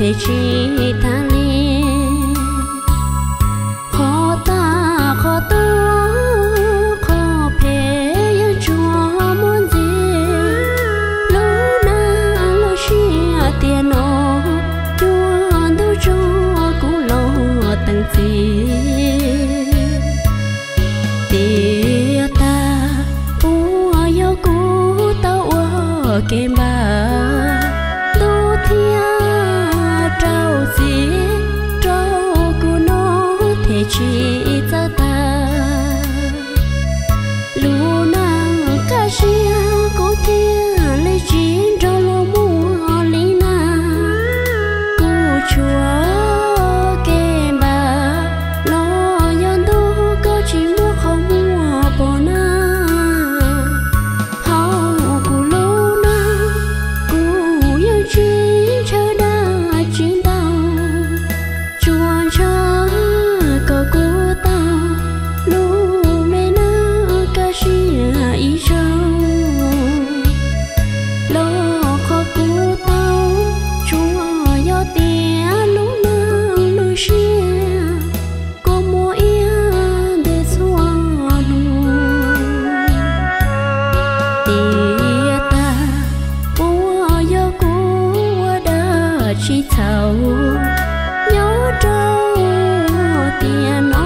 Ces tsis tas li, qhov tag qhov tuag qhov phem yeej tsuas muaj ntxiv. Lub neej lub siab tiam no, cua ntuj tso kuv los teem txiv. Tiam tag uas yog kuv tau ua kev npam, ntuj thiaj rau txim rau kuv no thiaj tsis txawj tag. Lub neej kaj siab kuv thiaj li tsis nrog luag muaj li na. Kuv tshuav kev npam los yog ntuj koj tsis muab qhov muag pom na. Hauv kuv lub neej kuv yeej tsis ntshaw dab tsi ntau, tsuas ntshaw kom kuv tau lub me neej kaj siab ib zaug. Los qhov kuv tau tsuas yog tias lub neej lub siab kuv muaj ib ntus txhua hnub. Tiam tag uas yog kuv ua dab tsi txhaum, nyob rau tiam no